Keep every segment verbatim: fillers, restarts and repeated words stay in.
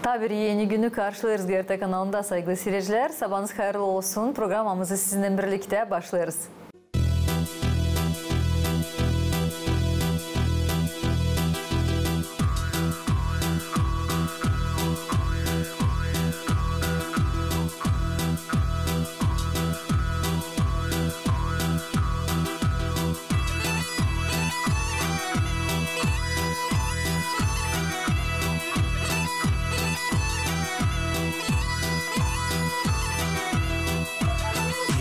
Taa bir eni günü karşılêêrız GRT kanalında, saygılı siircilär. Sabaanız hayırlı olsun. Programamızı sizinnän birliktä başlêêrız.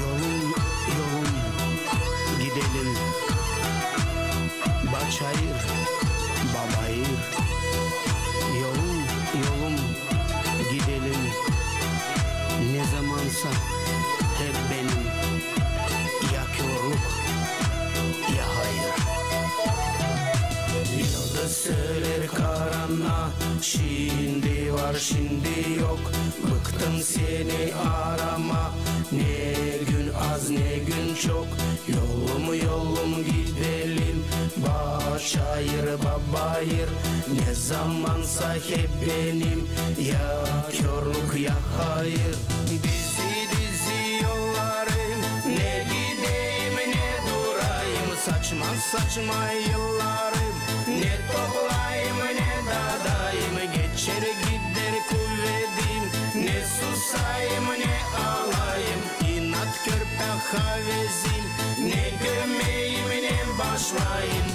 Yolum, yolum, gidelim. Ba çayır, ba bayır. Yolum, yolum, gidelim. Ne zamansa hep benim ya körlük, ya hayır. Yıldız söleer karanaa, şindi var, şindi yok. Bıktım seni aramaa, ne gün az, ne gün çok. Yolum, yolum, gidelim, ba çayır, ba bayır. Ne zamansa hep benim ya körlük, ya hayır. Dizi, dizi yollarım, ne gideyim, ne durayım. Saçma, saçma yıllarım, ne toplayım, ne dadayım. Geçer gider kuvedim, ne susayım, ne alayım. İnat körpä havezim, ne gömeyim, ne başlayım.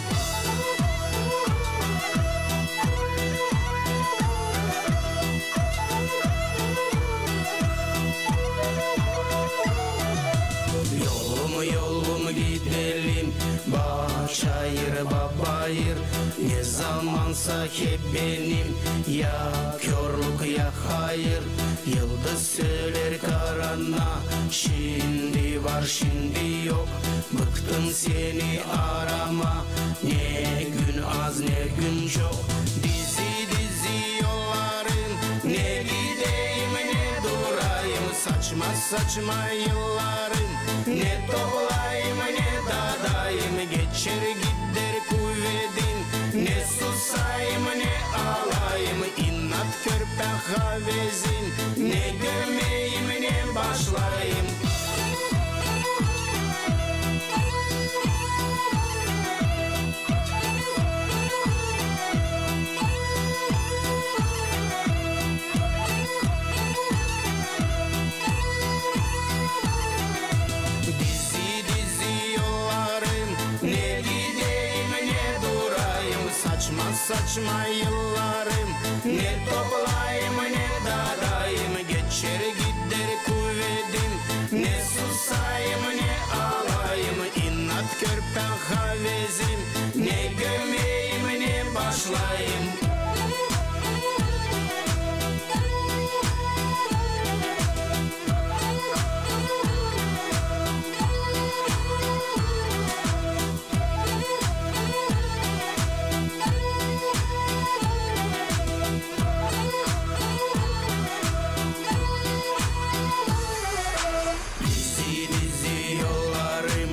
Yolum, yolum, gidelim, ba çayır, ba bayır. Ne zamansa hep benim ya körlük, ya hayır. Yıldız söleer karanaa, şindi var, şindi yok. Bıktım seni aramaa, ne gün az, ne gün çok. Dizi, dizi yollarım, ne gideyim, ne durayım. Saçma, saçma yıllarım, ne toplayım, ne dadayım. Geçer gider kuvedim, ne susayım, ne alayım. İnat körpä havezim, ne gömeyim, ne başlayım. Dizi, dizi yollarım, ne gideyim, ne durayım. Saçma, saçma yıllarım, ne toplayım, ne dadayım. Geçer gider kuvedim, ne susayım, ne alayım. İnat körpä havezim, ne gömeyim, ne başlayım. Dizi, dizi yollarım.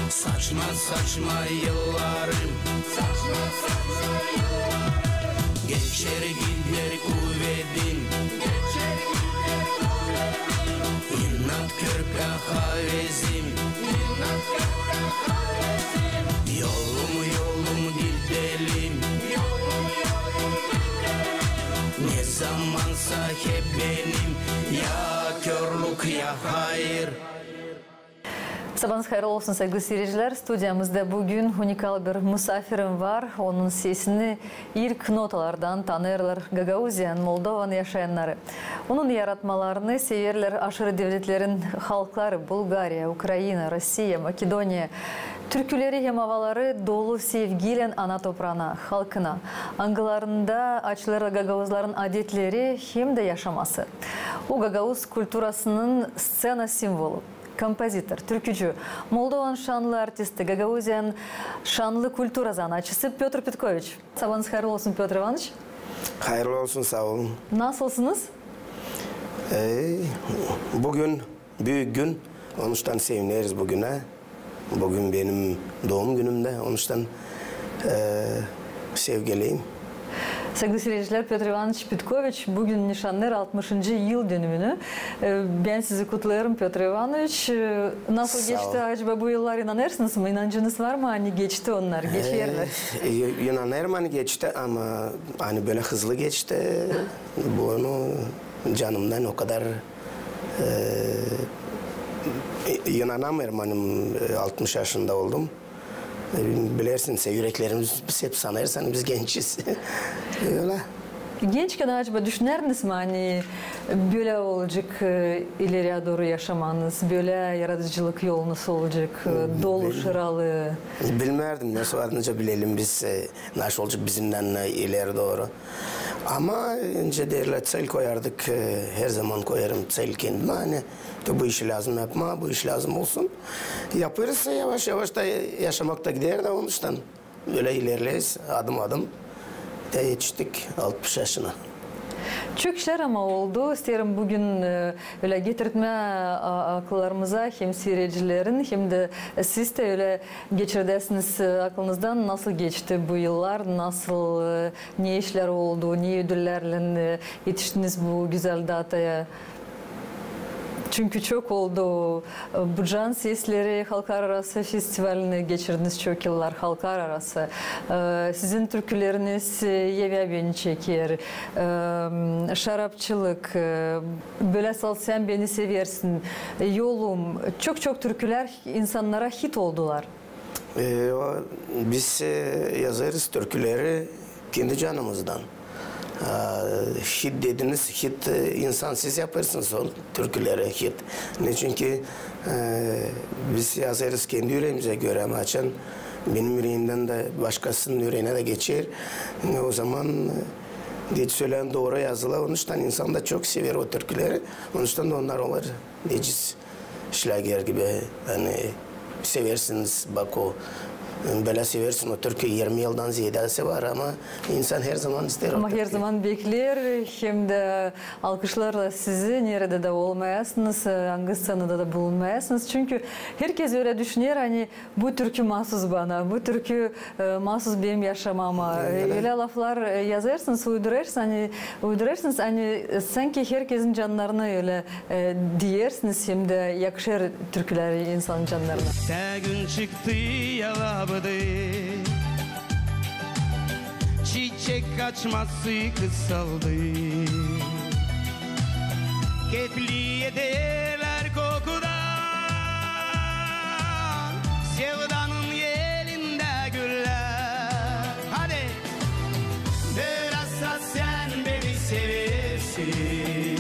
Saçma, saçma yıllarım. Geçer gider kuvedim. İnat körpä havezim. Yolum, yolum, gidelim. Ne zamansa hep benim ya körlük, ya hayır. Sabaanız hayırlı olsun, saygılı siircilär. Studiyamızda büün unikal bir musafirim var. Onun sesini ilk notalardan tanıyêrlar Gagauziyanın, Moldovanın yaşayannarı. Onun yaratmalarını severlär aşırı devletlerin halkları: Bulgariya, Ukraina, Rossiya, Makedoniya. Türküleri hem avaları dolu sevgiylän ana topraana, halkına, angılarında açılêr gagauzların adetleri hem dä yaşaması. O gagauz kulturasının sţena simvolu, kompozitor, türkücü, Moldovanın şannı artisti, Gagauziyanın şannı kultura zanaatçısı Pötr Petkoviç. Sabaanız hayırlı olsun, Pötr İvanıç. Hayırlı olsun, saa olun. Nasılsınız? E, büün büük gün, onuştan sevineriz büünä. Büün benim duum günüm dä, onuştan, e, sevgiliyim. Saygılı siiredicilär, Pötr İvanoviç Petkoviç büün nişannêêr altmışıncı yıldönümünü. E, bän sizi kutlêêrım, Pötr İvanoviç. E, nasıl geçti acaba bu yıllar, inanêrsınız mı? İnancınız var mı, ani geçti onnar, geçerlär? E, e, inanêrım, ani geçti, ama ani bölä hızlı geçti, bunu canımdan o kadar, e, e, inanamêêrım, ani, e, altmış yaşında oldum. E, bilersiniz, üreklerimiz, biz hep sanêrız, ani biz gençiz. Ölä. Gençkän acaba düşünärdiniz mi, ani bölä olacek, e, ileriyä dooru yaşamanız, bölä yaradıcılık yolunuz olacek, e, dolu, şıralı? Bilmärdim, ne sorardıncä bilelim biz, e, nasıl olacek bizimdän, e, ileri dooru. Ama öncä deerlär, tsel koyardık, e, herzaman koyêrım tsel kendimä, ani bu işi lääzım yapmaa, bu iş lääzım olsun. Yapêrız, yavaş-yavaş da yaşamak da gider da onuştan. Bölä ilerleeriz, adım-adım da etiştik altmış yaşına. Çok işlär ama oldu. İsteerim büün, e, ölä getirtmää, a, akıllarımıza hem siiredicilerin, hem dä siz dä ölä geçirdäsiniz, e, akılınızdan, nasıl geçti bu yıllar, nasıl, e, ne işlär oldu, ne ödüllärlän, e, etiştiniz bu gözäl dataya. Çünkü çok oldu, e, Bucaan sesleri halklararası festivalini geçirdiniz çok yıllar, halklararası. E, sizin türküleriniz, e, Ev-ev beni çeker, e, Şarapçılık, e, Bölä sal sän beni seversin, e, Yolum. Çok-çok türkülär insannara hit oldular. E, o, biz, e, yazêrız türküleri kendi canımızdan. E, hit dediniz, hit, e, insan, siz yapêrsınız o türküleri hit. Neçin ki, e, biz yazêrız kendi üreemizä görä, ama açan benim üreemdän dä başkasının üreeminä dä geçer, e, o zaman, e, deyecez, sölän dooru yazıla. Onuştan insan da çok sever o türküleri. Onuştan da onnar olêr, deyecez, şlyager gibi, ani seversiniz, bak o, bölä seversin o türkü, irmi yıldan ziyaadäsi var, ama insan herzaman isteer o türkü. Ama herzaman bekleer, hem dä alkışlarlar sizi, neredä dä olmayasınız, angı sţenada da bulunmayasınız. Çünkü herkez ölä düşüner, ani bu türkü maasuz bana, bu türkü, e, maasuz benim yaşamama. E, ölä laflar, e, yazêrsınız, uydurêrsınız, ani, uydurêrsınız, ani, e, sanki herkezin cannarına ölä, e, deersiniz, hem dä yakışêr türkülär insanın cannarına. Tä gün çıktı, yavabıdı. Çiçek açması kısaldı. Kefli ederlär kokudan sevdanın elindä güllär. Hadi! Bölä sal sän beni seversin.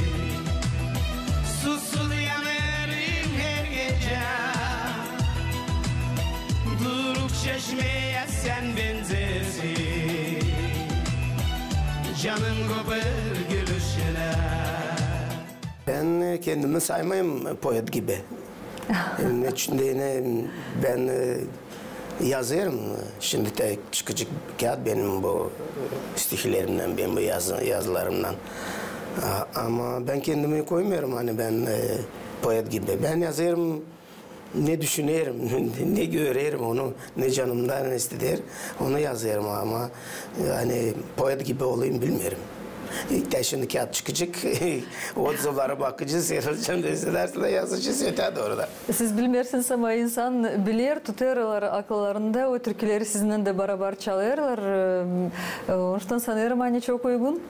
Susuz yanêrım her gecä. Duruk çeşmeyä sän benzersin. Canım kopêr gülüşünä. Bän, e, kendimi saymêêrım poet gibi. Neçin deyni, bän, e, yazêrım. Şindi tä çıkacek kiyat benim bu, e, stihlerimdän, benim bu yazı-, yazılarımdan. A, ama bän kendimi koymêêrım, ani bän, e, poet gibi. Bän yazêrım, ne düşünerim, ne görerim, onu ne canımdan isteder, onu yazêrım, ama, e, ani poet gibi olayım, bilmeerim. E, tä şindi kiyat çıkacek, odzıvlara bakacez, herhalde, ne isteersin dä yazacez ötää dooru da. Siz bilmeersiniz, ama insan biler, tutêrlar akıllarında, o türküleri sizinnän dä barabar çalêrlar. E, e, onuştan sanêrım, ani çok uygun.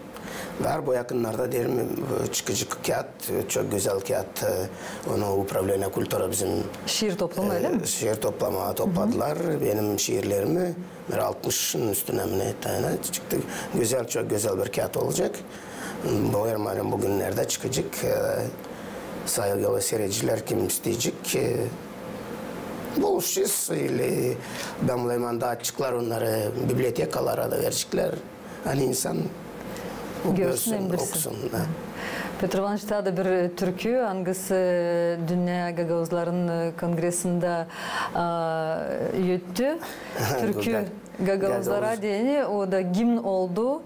Var, bu yakınnarda deerim, e, çıkacek kiyat, e, çok gözäl kiyat, e, onu Управление культуры bizim, şiir toplamı, e, ölä mi? Şiir toplama topladılar benim şiirlerimi. Bir altmışın üstünä mi ne tane çıktı. Gözäl, çok gözäl bir kiyat olacek. Bu, herhalde, bu günnerdä çıkacek. E, saygılı siirediciler, kim isteyecek, e, buluşacez. İli bän bileyim, ani daacıklar onnarı bibliotekalara da vereceklär. Ani insan görsün, hem bilsin, okusun. Ha. Pötr İvanoviç, taa da bir türkü, angısı dünnä gagauzların, e, kongresindä, a, öttü. Türkü gagauzlara deyni, o da gimn oldu.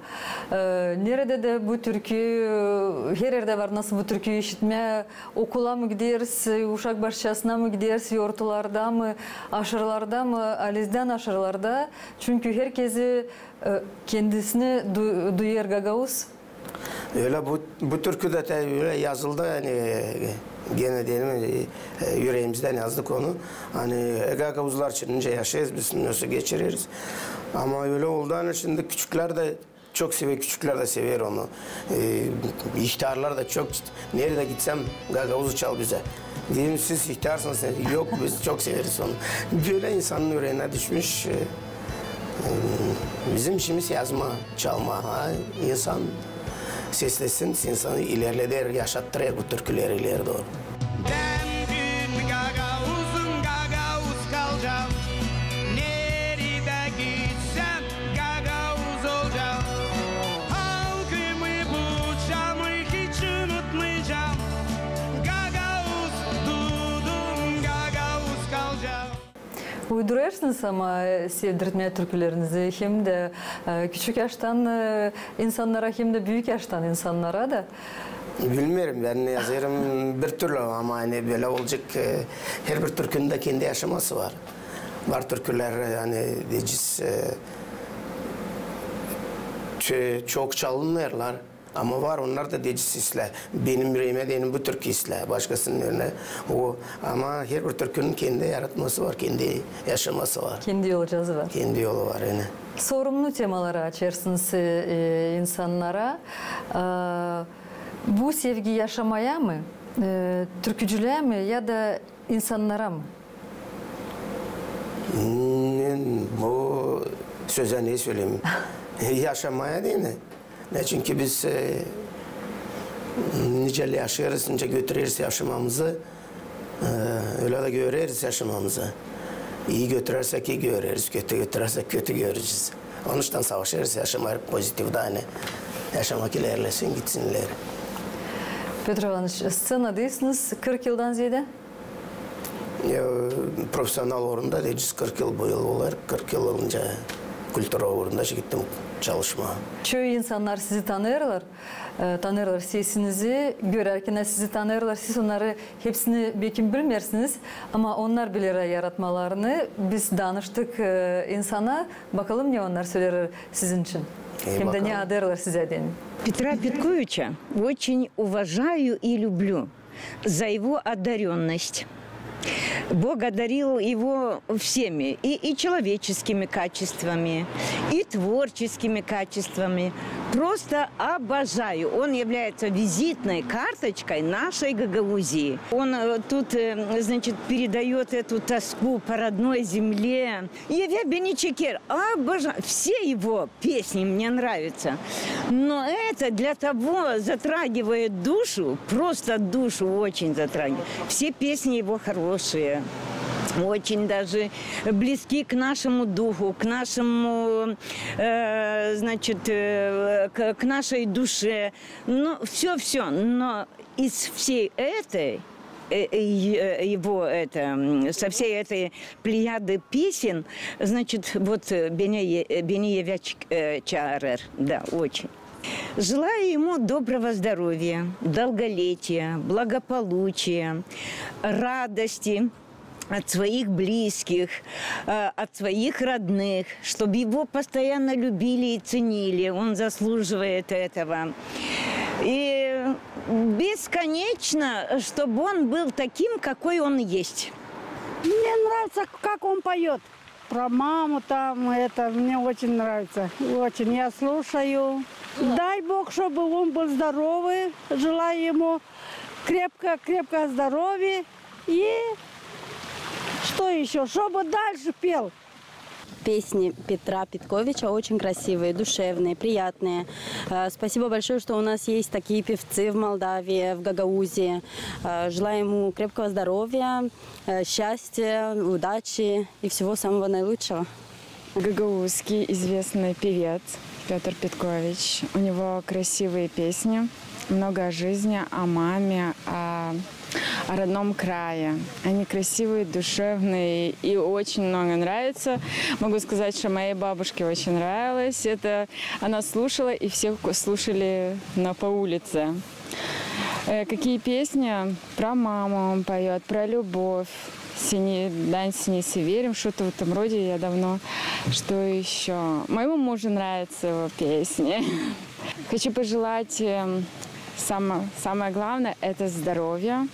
E, neredä dä bu türkü, e, her erdä var, nasıl bu türkü işitmää, okula mı gideriz, e, uşak başçasına mı gideriz, yortularda mı, aşırlarda mı, alizdän aşırlarda. Çünkü herkezi, e, kendisini du-, duyêr gagauz. Ölä bu, bu türkü dä te ölä yazıldı, ani, e, genä deyelim, e, e, üreemizdän yazdık onu. Ani, e, gagauzlar için nicä yaşêêrız biz, nasıl geçireriz. Ama ölä oldu, ani şindi küçüklär dä çok sever, küçüklär dä sever onu. E, ihtärlar da çok, neredä gitsem, gagauzu çal bizä. Deerim, siz ihtärsınız, yok, biz çok severiz onu. Bölä insanın üreenä düşmüş, e, e, bizim işimiz yazma, çalma, ha, insan seslesin, insanı ilerleder, yaşattırêr bu türküleri ileri dooru. Bän büün gagauzum, gagauz kalacam. Neredä gitsem, gagauz olacam. Halkımı, buçamı hiç unutmayacam. Gagauz duudum, gagauz kalacam. Uydurêrsınız ama, e, sevdirtmää türkülerinizi hem dä, e, küçük yaştan, e, insannara, hem dä büük yaştan insannara da. Bilmeerim, bän yazêrım bir türlü, ama ani bölä olacek, e, herbir türkünün dä kendi yaşaması var. Var türkülär, e, ani deyeciz, e, ço-, çok çalınmêêrlar. Ama var, onnar da deyeciz islää. Benim üreemä deyni bu türkü islää. Başkasının önünä o. Ama herbir türkünün kendi yaratması var, kendi yaşaması var. Kendi yolcazı var. Kendi yolu var, ani. Sorumlu temaları açêrsınız, e, e, insannara. E, bu sevgi yaşamaya mı, e, türkücülää mi ya da insannara mı? Ne, bu sözä ne söleyim? Yaşamaya deyni. Ne, çünkü biz, e, nicä yaşêêrız, nicä götüreriz yaşamamızı, e, ölä dä göreriz yaşamamızı. İi götürärsek, ii göreriz, kötü götürärsek, kötü görecez. Onuştan savaşêrız yaşamaa pozitivdä, ani yaşamak ilerlesin, gitsin ileri. Pötr İvanıç, sţenadaysınız kırk yıldan zeedä? E, profesional uurunda deyeciz, kırk yıl bu yıl olar, kırk yıl olunca kultura uurunda gittim çalışmaa. Çoyu insannar sizi tanıyêrlar, e, tanıyêrlar sesinizi, görärkän sizi tanıyêrlar. Siz onnarı hepsini bekim bilmeersiniz, ama onnar bilerlär yaratmalarını. Biz danıştık, e, insana, bakalım, ne onnar söleer sizin için. E, hem dä ne adêêrlar sizä deyni. Петра Петковича очень уважаю и люблю за его одарённость. Бог одарил его всеми, и, и человеческими качествами, и творческими качествами. Просто обожаю. Он является визитной карточкой нашей Гагаузии. Он, э, тут, э, значит, передаёт эту тоску по родной земле. Еве Беничекер, обожаю. Все его песни мне нравятся. Но это для того затрагивает душу, просто душу очень затрагивает. Все песни его хорошие, очень даже близки к нашему духу, к нашему, э, значит, э, к, к нашей душе. Ну, всё, всё. Но из всей этой, э, э, его, это, м, со всей этой плеяды песен, значит, вот, э, beni, e, beni evä ç-, e, çaarêr. Да, очень. Желаю ему доброго здоровья, долголетия, благополучия, радости от своих близких, э, от своих родных, чтобы его постоянно любили и ценили. Он заслуживает этого. И бесконечно, чтобы он был таким, какой он есть. Мне нравится, как он поёт. Про маму там, это, мне очень нравится. Очень. Я слушаю. Дай Бог, чтобы он был здоровый. Желаю ему крепко, крепкого здоровья. И что ещё? Чтобы дальше пел. Песни Петра Петковича очень красивые, душевные, приятные. Э, спасибо большое, что у нас есть такие певцы в Молдавии, в Гагаузии. Э, желаю ему крепкого здоровья, э, счастья, удачи и всего самого наилучшего. Гагаузский известный певец Пётр Петкович. У него красивые песни, много о жизни, о маме, о, о родном крае. Они красивые, душевные и очень много нравятся. Могу сказать, что моей бабушке очень нравилось. Это она слушала, и все ку- слушали на, по улице. Э, какие песни? Про маму он поет, про любовь. Синий, дань синий северем, что-то в этом роде, я давно. Что еще? Моему мужу нравятся его песни. Хочу пожелать, эм, само-, самое главное, это здоровье.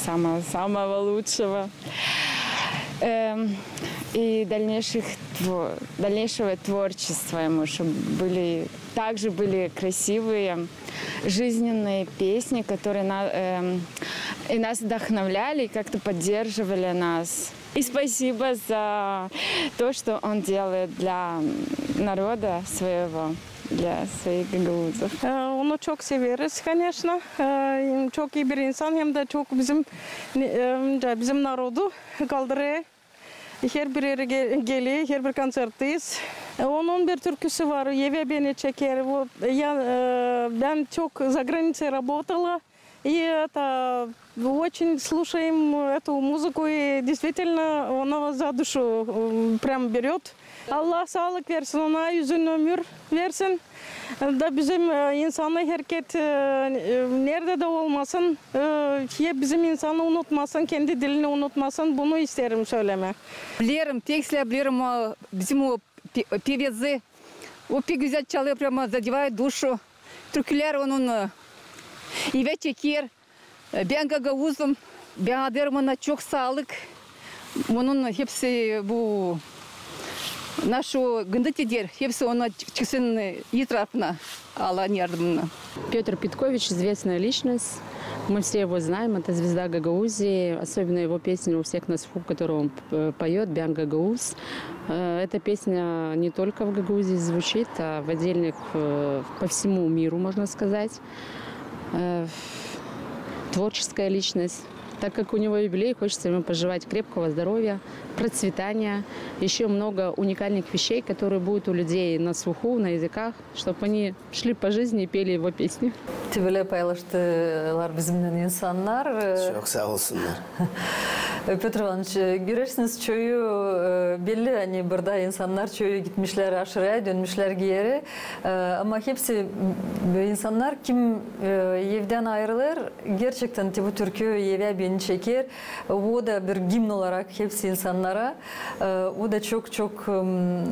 Самого, самого лучшего. Эм, и дальнейших тво-, дальнейшего творчества ему, чтобы были, также были красивые, жизненные песни, которые на-, эм, и нас вдохновляли, и как-то поддерживали нас. И спасибо за то, что он делает для народа своего, для своих гагаузов. Ee, onu çok severiz, конечно. Ee, çok iyi bir insan, hem de çok bizim, ne, e, bizim narodu kaldırêr. Herbir erä ge-, geler, herbir konsertteyiz. Ee, onun bir türküsü var, Evä beni çeker. O, ya, e, ben çok за границей работала. И это, очень слушаем эту музыку, и действительно, оно за душу, м, прям берёт. Allah saalık versin, ona uzun ömür versin. Da bizim, e, insanı herket, e, neredä dä olmasın, e, hep bizim insanı unutmasın, kendi dilini unutmasın. Bunu isteerim sölemää. Bilerim, tekslär bilerim, o bizim o pe-, pevezi. O pek gözäl çalêr, прямо задевает душу. Türkülär onun, e, evä çeker. E, bän gagauzum, bän adêrım ona çok saalık. Onun hepsi bu, naşı gındet eder, hepsi ona çı-, çıksın, e, etrafına, Allahın yardımına. Пётр Питкович — известная личность. Мы все его знаем. Это звезда Гагаузии. Особенно его песня у всех на слуху, которую он, э, поёт, «Бян гагауз». Э, эта песня не только в Гагаузии звучит, а в отдельных, э, по всему миру, можно сказать. Э, творческая личность. Так как у него юбилей, хочется ему пожелать крепкого здоровья, процветания, ещё много уникальных вещей, которые будут у людей на слуху, на языках, чтоб они шли по жизни и пели его песни. Te bölä paylaştılar bizimnän insannar. Çok saa olsunnar. Pötr İvanıç, görersiniz, çoyu, e, belli, ani burada insannar çoyu gitmişlär aşırıya, dönmüşlär geeri. E, ama hepsi, m, insannar, kim, e, evdän ayırılêr, gerçektän te bu türkü evä beni çeker. O da bir gimn olarak hepsi insannara. E, o da çok-çok, m,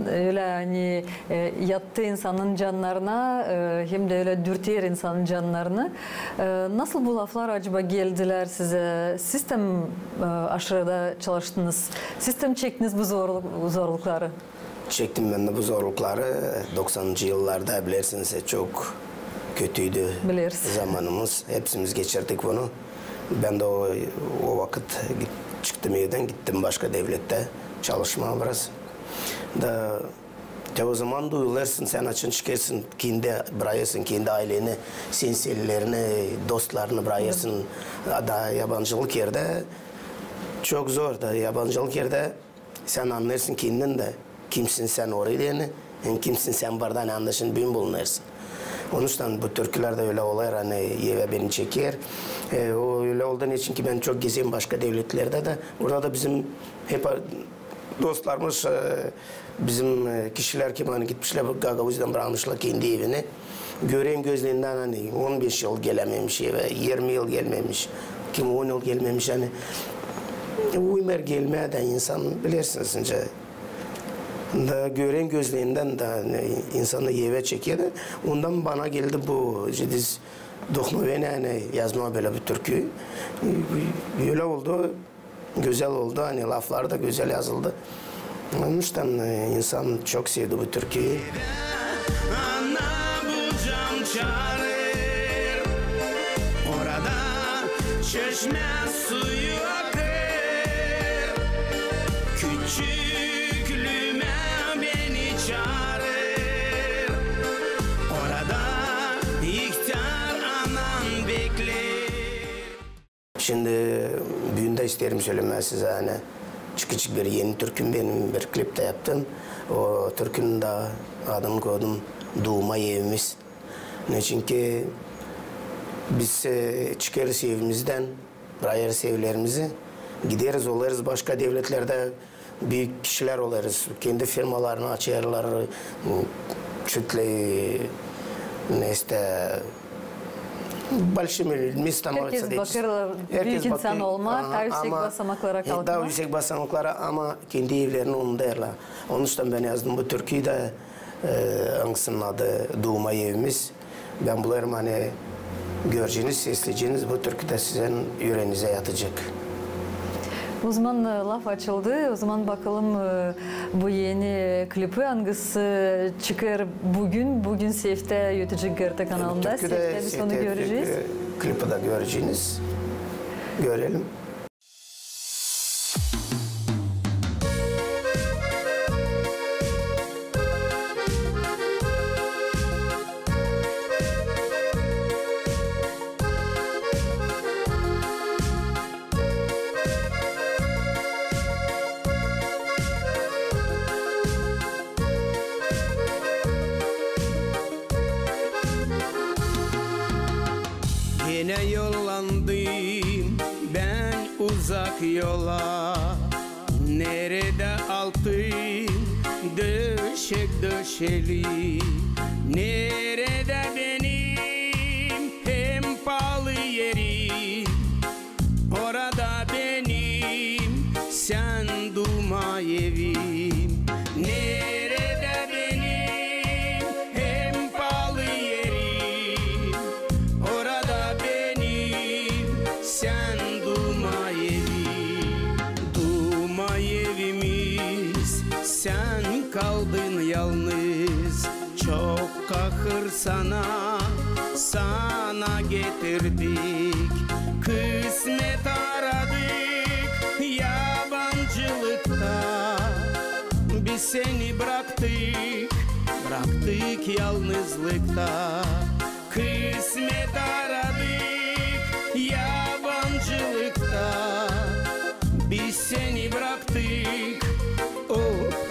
ölä, ani, e, yattı insanın cannarına, e, hem dä ölä dürter insanın cannarını. E, nasıl bu laflar acaba geldilär sizä? Siz dä, e, aşırıda çalıştınız. Siz dä çektiniz bu zorluk-, zorlukları? Çektim bän dä bu zorlukları. Doksanıncı yıllarda, bilersiniz, çok kötüydü zamanımız. Hepsimiz geçirdik bunu. Bän dä o, o vakıt git-, çıktım evdän, gittim başka devlettä çalışmaa biraz. Da te o zaman duyulêrsın, sän açan çıkêrsın, kendi brakêrsın, kendi ayleni, senselilerini, dostlarını brakêrsın, da yabancılık erdä. Çok zor da yabancılık erdä. Sän annêêrsın kendin dä, kimsin sän orada deyni, hem kimsin sän burada, ani annaşın bün bulunêrsın. Onuştan bu türkülär dä ölä olêr, ani evä beni çeker. E, o ölä oldu, neçin ki bän çok gezerim başka devletlerdä dä. Orada da bizim hep a-, dostlarımız, e, bizim, e, kişilär, kim ani gitmişlär, bu Gagauziyadan brakmışlar kendi evini. Gören gözlerindän, ani on beş yıl gelämemiş evä, irmi yıl gelmemiş, kim on yıl gelmemiş, ani uymer gelmää dä insan, bilersiniz, nicä. Da gören gözlerindän dä, ani insanı evä çeker. Ondan bana geldi bu, işte, вдохновение, ani yazmaa bölä bir türkü. Ölä oldu. Gözäl oldu, ani lafları da gözäl yazıldı. Onuştan, e, insan çok sevdi bu türküyü. Ana bucam çaarêr, orada çeşmä suyu akêr. Küçüklüümä beni çaarêr, orada ihtär anam bekleer. Şindi büün dä isteerim sölemää sizä, ani çıkacek bir eni türküm benim, bir klip tä yaptım. O türkünün dä adını koydum Duuma evimiz. Neçin ki biz, e, çıkêrız evimizdän, Bırakêrız evlerimizi, gideriz, olêrız başka devletlerdä büük kişilär olêrız. Kendi firmalarını açêrlar, çütle, neysä, большими людьми становятся. Herkez bakêr büük insan olmaa, taa üüsek basamaklara kalkmaa. Taa üüsek basamaklara, ama kendi evlerini unudêrlar. Onuştan bän yazdım bu türküyü dä, e, angısının adı Duuma evimiz. Bän bulêrım, ani göreceniz, sesleyeceniz, bu türkü dä sizin üreenize yatacek. O zaman, e, laf açıldı. O zaman bakalım, e, bu eni klipi, angısı çıkêr büün, büün seftä ötecek GRT kanalında. Türkü dä seftä biz onu görecez. Klipi dä göreceniz. Görelim. Genä yollandım bän uzak yola, neredä altın döşek döşeli, neredä benim en paalı erim. Orada benim sän duuma evim. Neredä benim en paalı erim. Orada benim sän duuma evim. Duuma evimiz, sän kaldın yalnız. Çok kahır sana, sana getirdik. Kısmet aradık yabancılıkta. Biz seni braktık, braktık yalnızlıkta. Kısmet aradık yabancılıkta. Biz seni braktık o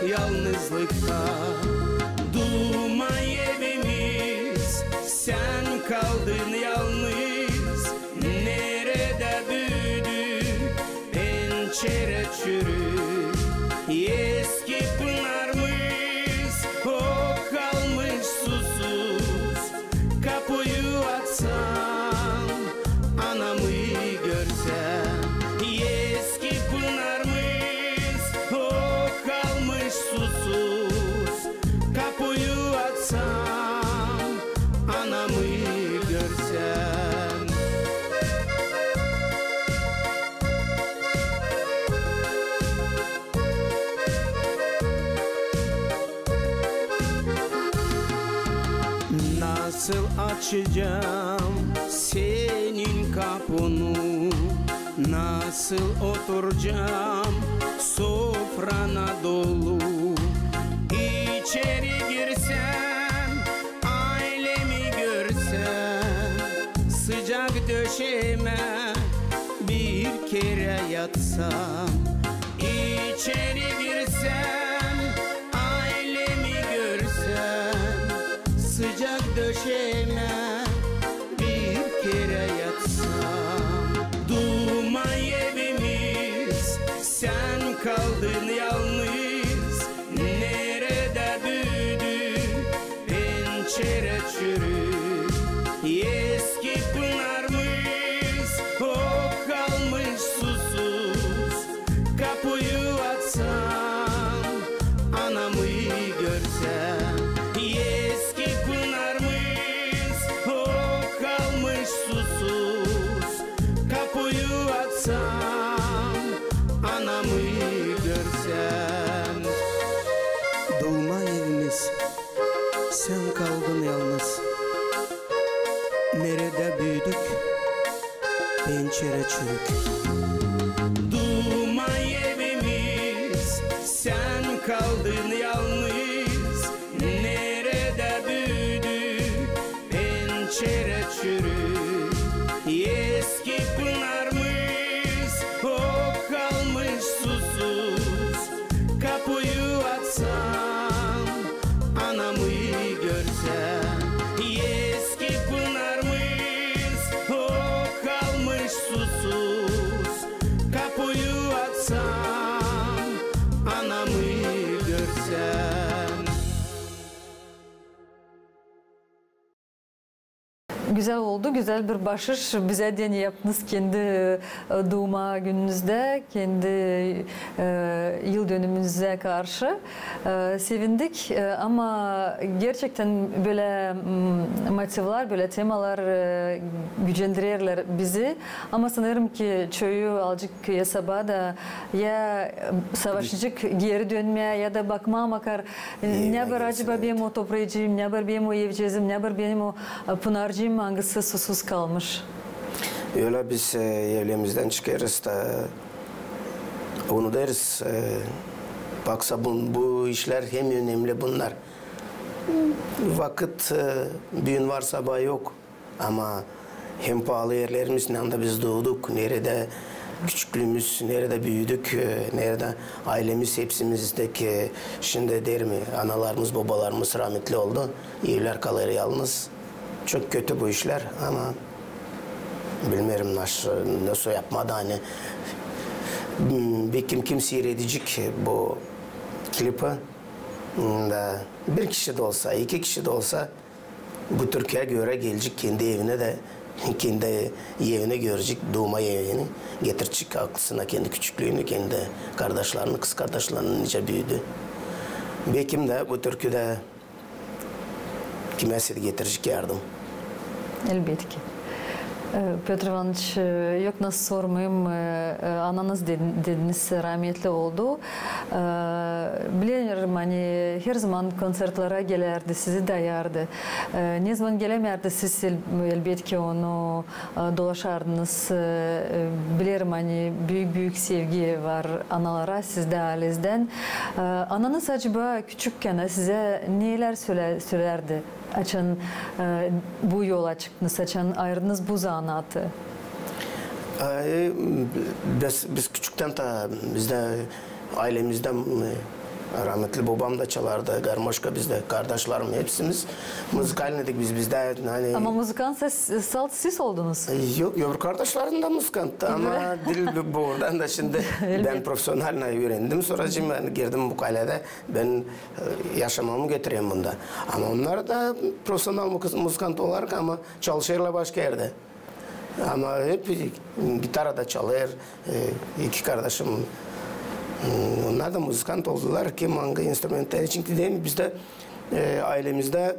yalnızlıkta. Duuma evimiz, sän kaldın yalnız. Neredä büüdü pençerä çürük. Eski pınarımız o kalmış susuz. Kapuyu açsam, anamı görsem. Eski pınarımız o kalmış susuz. Kapuyu açsam, anamı görsem. Nasıl açacam senin kapunu, nasıl oturcam sofrana dolu? İçeri girsem, aylemi görsem, sıcak döşeemä bir kerä yatsam. İçeri girsem, aylemi görsem, sıcak döşeemä bir kerä yatsam. Duuma evimiz, sän kaldın yalnız. Neredä büüdü pençerä çürük. Eski pınarımız o kalmış susuz. Kapuyu açsam, anamı görsem. Eski pınarımız o kalmış susuz. Kapuyu açsam, anamı görsem. Duuma evimiz, sän kaldın yalnız. Neredä büüdük pençerä çürük. Duuma evimiz, sän kaldın yalnız. Neredä büüdü pençerä çürük. Eski pınarımız o kalmış susuz. Kapuyu açsam, anamı görsem. Eski pınarımız o kalmış susuz. Gözäl oldu, gözäl bir başış bizä deyni yaptınız kendi, e, duuma gününüzdä, kendi, e, yıl dönümünüzä karşı. E, sevindik, e, ama gerçektän bölä, m, motivlär, bölä temalar, e, gücendirerlär bizi. Ama sanêrım ki çoyu alacek yasaba da ya, e, savaşacek geri dönmää ya da bakmaa makar, e, ne bar acaba benim o topracıım, ne bar benim o evceezim, ne bar benim o, e, pınarcıım, angısı susuz kalmış. Ölä biz, e, evlerimizdän çıkêrız da unudêrız, e, baksa bu, bu işlär hem önemli bunnar. Vakıt, e, büün var, sabaa yok. Ama hem paalı erlerimiz, neredä biz duuduk, neredä küçüklüümüz, neredä büüdük, e, neredä aylemiz, hepsimizdeki, e, şindi deerim, analarımız, bobalarımız rahmetli oldu. Evlär kalêr yalnız. Çok kötü bu işlär, ama bilmeerim nasıl, nasıl yapmaa da, ani, m, bekim kim siiredecek bu klipi. Da bir kişi dä olsa, iki kişi dä olsa, bu türküyä görä gelecek kendi evinä dä, kendi evini görecek, duuma evini getirecek aklısına kendi küçüklüünü, kendi kardaşlarını, kızkardaşlarını, nicä büüdü. Bekim dä bu türkü dä kimäsä dä getirecek yardım. Elbetki. E, Pötr İvanıç, e, yok nasıl sormayım, e, e, ananız dedin-, dediniz, rahmetli oldu. E, bilerim, ani herzaman konţertlere gelärdi, sizi dayardı. E, nezaman gelämärdi, siz el-, elbetki onu, e, dolaşardınız. E, e, bilerim, ani büük-büük sevgi var analara sizdä, ailezdän. E, ananız acaba küçükkän sizä nelär sölä-, sölärdi, açan, e, bu yola çıktınız, açan ayırdınız bu zanaatı? E, biz, biz küçüktän taa bizdä, aylemizdä, e, rahmetli bobam da çalardı garmoşka, bizdä kardaşlarım hepsimiz muzıkalnıydık biz, bizdä, ani... Ama muzıkantsa s-, salt siz oldunuz? E, yok, öbür kardaşlarım da muzıkanttı, ama diil bu, buradan da şindi bän profesionalno üürendim, sora şindi bän girdim bu kaledä, bän, e, yaşamamı götürerim bunda. Ama onnar da profesional muz-, muzıkant olarak, ama çalışêrlar başka erdä. Ama hep gitarada çalêr, e, iki kardaşım, m, onnar da muzıkant oldular, kim angı instrumenttän. Çünkü deerim, bizdä, e, aylemizdä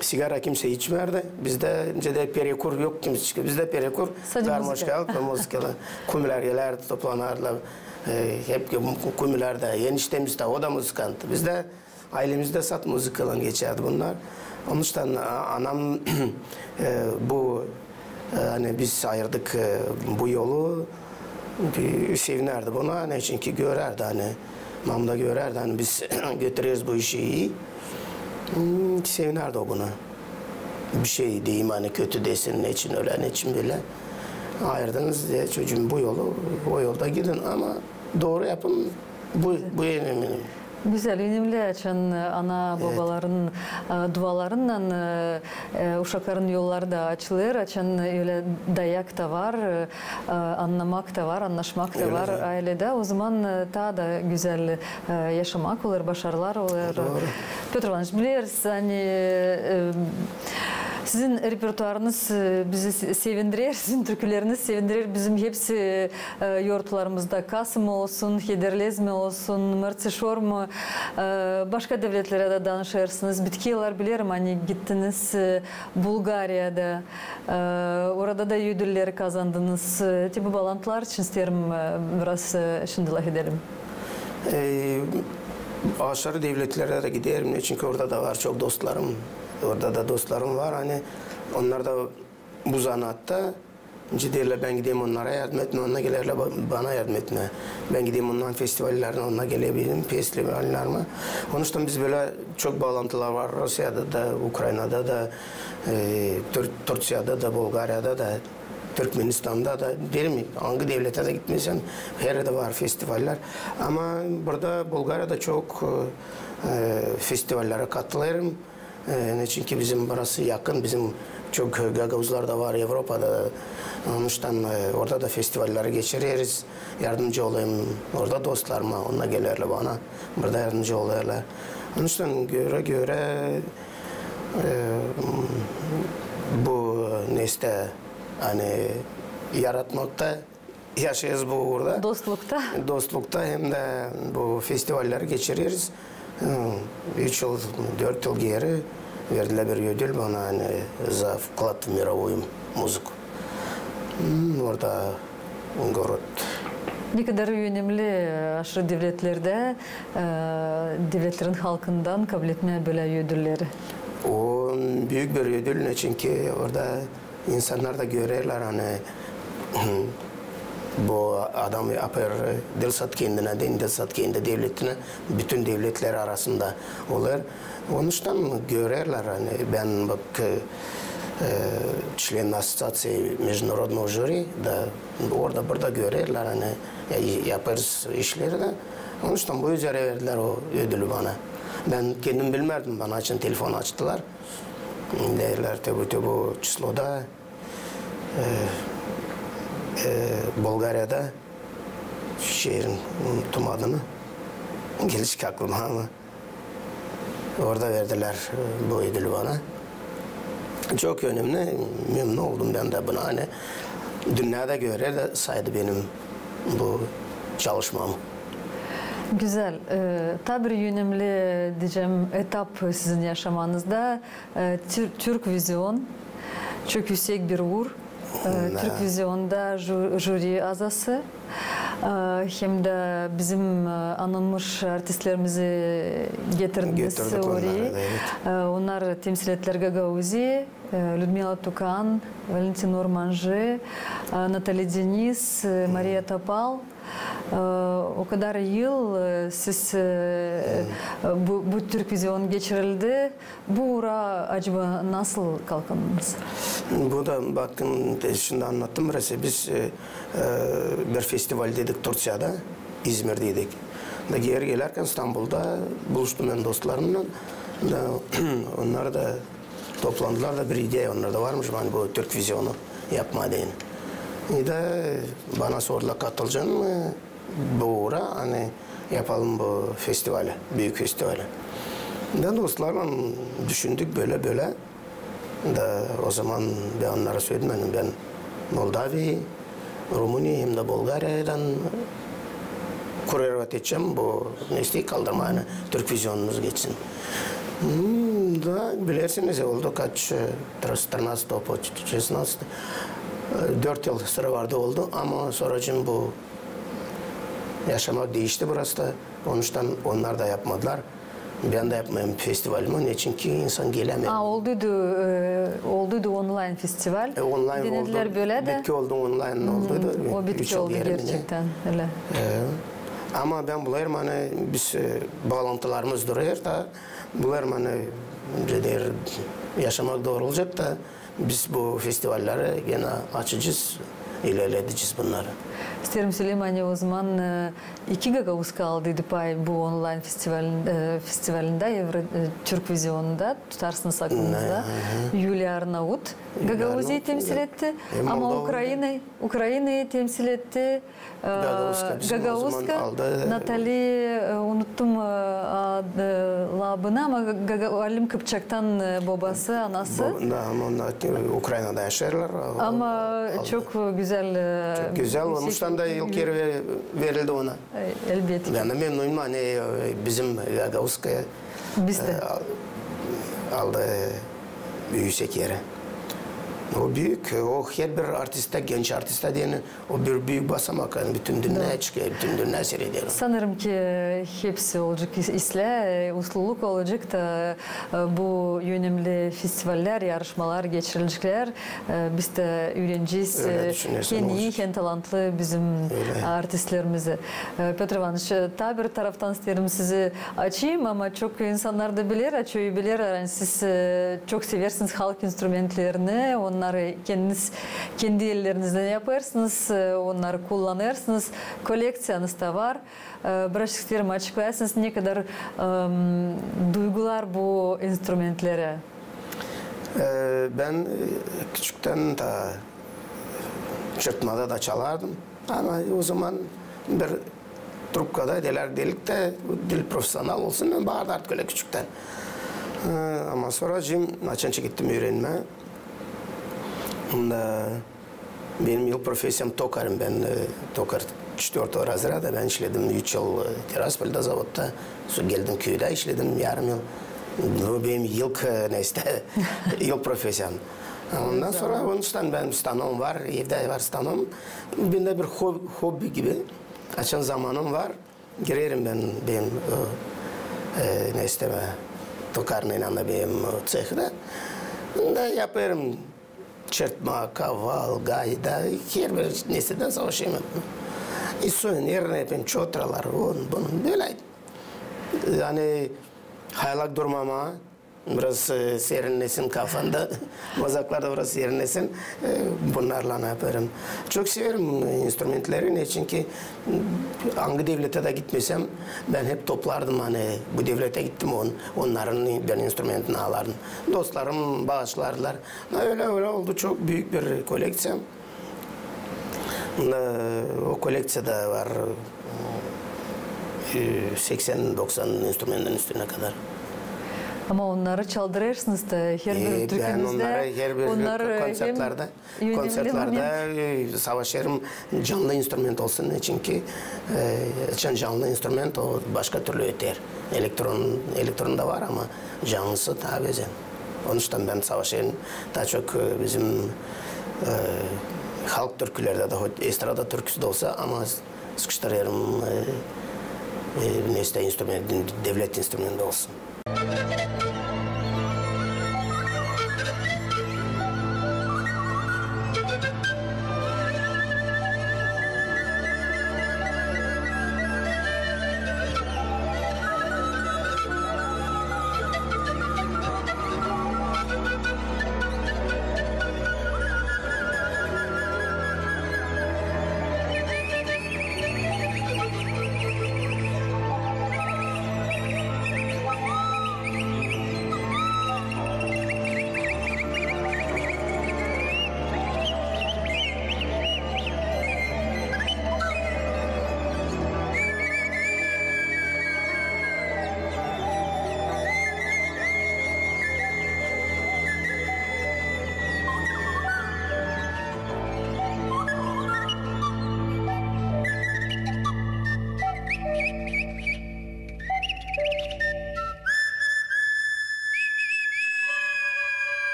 sigara kimsey içmärdi. Bizdä öncä dä perekur yok kimsey içmärdi. Bizdä perekur, garmoşka, muzıka. Kumulär gelärdi, toplanardılar. E, hep kumulär dä, eniştemiz dä, o da muzıkant. Bizdä aylemizdä salt muzıkaylan geçärdi bunnar. Onuştan, a, anam, e, bu, e, ani biz ayırdık, e, bu yolu, e, sevinärdi buna, ani çünkü görärdi, ani, mam da görärdi, ani biz götüreriz bu işi ii. M, sevinärdi o buna. Bir şey deyim, ani kötü desin, neçin ölä, neçin bölä. Ayırdınız diä, çocuum, bu yolu, o yolda gidin, ama dooru yapın, bu, bu en önemli. Gözäl, önemli, açan, e, ana-bobaların, e, dualarınnan, e, e, uşakların yolları da açılêr, açan ölä dayak ta var, e, e, annamak ta var, annaşmak ta var ailedä. O zaman, e, taa da gözäl, e, yaşamak olêr, başarılar olêr. Dooru. Pötr İvanıç, bileriz, ani, e, sizin repertuarınız, e, bizi se-, sevindirer, sizin türküleriniz sevindirer bizim hepsi, e, yortularımızda. Kasım olsun, Hederlez mi olsun, Mırţişor mu, e, başka devletlerä dä danışêrsınız. Bitki yıllar bilerim, ani gittiniz, e, Bulgariyada, e, orada da ödüller kazandınız. E, te bu baalantılar için isteerim, e, biraz, e, şindi lafedelim. E, aşırı devletlerä dä giderim, çünkü orada da var çok dostlarım. Orada da dostlarım var, ani onnar da bu zanaatta. Nicä deerlär, bän gideyim onnara yardım etmää, onnar gelerlär ba-, bana yardım etmää. Bän gideyim onnar festivallerinä, onnar geler benim festivallarıma. Onuştan biz bölä çok baalantılar var Rusiyada da, Ukraynada da, e, Tur-, Turţiyada da, Bulgariyada da, Türkmenistanda da, deerim, angı devletä dä gitmesän, her erdä var festivaller. Ama burada Bulgariyada çok, e, festivallere katılêrım. E, ne, çünkü bizim burası yakın, bizim çok gagauzlar da var Evropada. Onuştan, e, orada da festivalleri geçireriz. Yardımcı olayım orada dostlarıma, onnar gelerlär bana. Burada yardımcı olêrlar. Onuştan görä-görä, e, Bu, e, neştä, ani yaratmakta yaşêêrız bu uurda. Dostlukta. Dostlukta hem dä bu festivalleri geçireriz. Hı, üç yıl, dört yıl geeri verdilär bir ödül bana, ani за вклад в мировую музыку. Hı, orada город. Ne kadar önemli, e, aşırı devletlerdä, e, devletlerin halkından kabletmää bölä ödülleri. O büük bir ödül, neçinki orada insannar da görerlär, ani bu adam yapêr diil sade kendinä, diil sade kendi devletinä, bütün devletler arasında olêr. Onuştan görerlär, ani bän bak, e, член ассоциации международного жюри, da orada burada görerlär, ani, e, yapêrız işleri dä. Onuştan bu üzerä verdilär o ödülü bana. Bän kendim bilmärdim, bana açan telefon açtılar. Deerlär, te bu, te bu çisloda, e, e, Bulgariyada, şeerin, unuttum adını, gelecek aklıma ama orada verdilär, e, bu ödülü bana. Çok önemli, memnun oldum bän dä buna, ani dünnä dä görer dä saydı benim bu çalışmamı. Güzel. E, taa bir önemli, deyecäm, etap sizin yaşamanızda, e, Tür-, Türkvizion. Çok üüsek bir uur. E, Türkvizionda ju-, jüri azası. E, hem dä bizim, e, anılmış artistlerimizi getirdiniz orayı. Getirdik onnarı da, evet. E, onnar temsil ettilär Gagauziya, e, Lüdmila Tukan, Valentin Ormanjı, e, Natali Denis, e, Mariya Topal. E, o kadar yıl, e, siz, e, bu, bu Türkvizion geçirildi. Bu uura acaba nasıl kalkındınız? Bu da, bakın, şindi annattım biraz. Biz, e, e, bir festival dedik Türkiyada, İzmirdeydek. Da geeri gelärkän İstanbulda buluştum bän dostlarımnan. Da onnar da toplandılar da bir ideya onnarda varmış, ani bu Türkvizionu yapmaa deyni. E, da bana sordular, katılacın mı bu uura, ani yapalım bu festivali, büük festivali. Da dostlarlan düşündük bölä-bölä. Da ozaman bän onnara söledim, ani bän Moldaviyayı, Rumuniyayı hem dä Bulgariyadan kurerovat edecäm bu neştayı kaldırmaa, ani Türkvizionumuz geçsin. Hmm, da bilersiniz, oldu kaç, e, тринадцатого по шестнадцатый, e, dört yıl sıra vardı, oldu, ama sonracıın bu yaşamak diişti burasıda, onuştan onnar da yapmadılar. Bän dä yapmayım festivalimi, neçinki insan gelämeer. A, olduydu, e, olduydu onlayn festival. E, onlayn oldu. Denedilär bölä dä. Bitki oldu, onlayn olduydu. O bitki oldu gerçektän, ölä. E, ama bän bulayım, ani biz, e, baalantılarımız durêr da, bulayım, ani, ne deer, yaşamak dooru olacek da, biz bu festivalleri genä açacez, ilerledecez bunnarı. İsteerim söleyim, ani ozaman, e, iki gagauzka aldıydı pay bu onlayn festivalin-, e, festivalindä, Evro-, e, Türkvizionunda, tutarsınız aklınızda. Yuliya Arnaut Gagauziyayı temsil etti, ama Ukrainayı, Ukrainayı temsil etti. E, gagauzka, Natali, e, unuttum, e, ad-, e, labını, ama Gaga-, Alim Kıpçaktan, e, bobası, anası. Da, ama onnar Ukrainada yaşêêrlar. Ama çok gözäl, e, çok gözäl, onuştan da ilk eri ve-, verildi ona. E, elbetki. Bän dä memnunum, ani, e, bizim gagauzka, e, al-, aldı, e, üüsek eri. O büük, o herbir artistä, genç artistä deyni, o bir büük basamak, ani bütün dünnä çıkêr, bütün dünnä siireder. Sanêrım ki, hepsi olacek is-, islää, e, usluluk olacek da, e, bu önemli festivallär, yarışmalar geçirildilär. E, biz dä üürenecez, e, en ii, en talantlı bizim artistlerimizi. E, Pötr İvanıç, e, taa bir taraftan isteerim sizi açayım, ama çok insannar da biler, açıyor biler, ani siz, e, çok seversiniz halk instrumentlerini, onnarı kendiniz, kendi ellerinizden yapêrsınız, e, onnarı kullanêrsınız, kolekţiyanız da var. E, birazçık isteerim açıklayasınız, ne kadar, em, duygular bu instrumentlerä. E, bän, e, küçüktän dä çırpmada da çalardım. Ama ozaman bir trubkada deerlär, deerlär da, bu diil profesional olsun, bän baardım artık ölä küçüktän. E, ama sonracıın, açan çekettim üürenmää, Onda benim ilk profesiyam tokarım. Bän, e, tokar çetörtogü razreda. Bän işledim üç yıl, e, Tiraspolda zavodda. Sora geldim küüdä, işledim yarım yıl. Bu benim ilk, e, neysä, ilk profesiyam. Ondan sora onuştan bän stanom var, evdä var stanom. Bendä bir hob-, hobbi gibi. Açan zamanım var, girerim bän, benim, e, e, neysä, tokarnıy, ani benim, e, cehtä. Da yapêrım çırtma, kaval, gayda, herbir neysä dä savaşêrım. İ soyun, ernepin, çotralar, on, bun, bölä. Ani haylak durmama, biraz, e, serinnesin kafan da, bazaklar da biraz serinnesin. E, bunnarlan yapêrım. Çok severim, e, instrumentleri, neçinki, m, angı devletä dä gitmesem, bän hep toplardım, ani bu devletä gittim, on-, onnarın bän instrumentini alardım. Dostlarım baaşlardılar. Ölä, ölä oldu, çok büük bir kolekţiya. Da o kolekţiyada var, e, seksän-doksan instrumentin üstünä kadar. Ama onnarı çaldırêrsınız da herbir türkünüzdä. E, bän onnarı herbir konţertlerdä, konţertlerdä, e, savaşêrım, canlı instrument olsun, çünkü, e, açan canlı instrument, o başka türlü öter. Elektron, elektron da var, ama canlısı taa gözäl. Onuştan bän savaşêrım. Taa çok, e, bizim, e, halk türkülerdä dä, hoş estrada türküsü dä olsa, ama sıkıştırêrım, e, e, neysä instrument, devlet instrumenti olsun.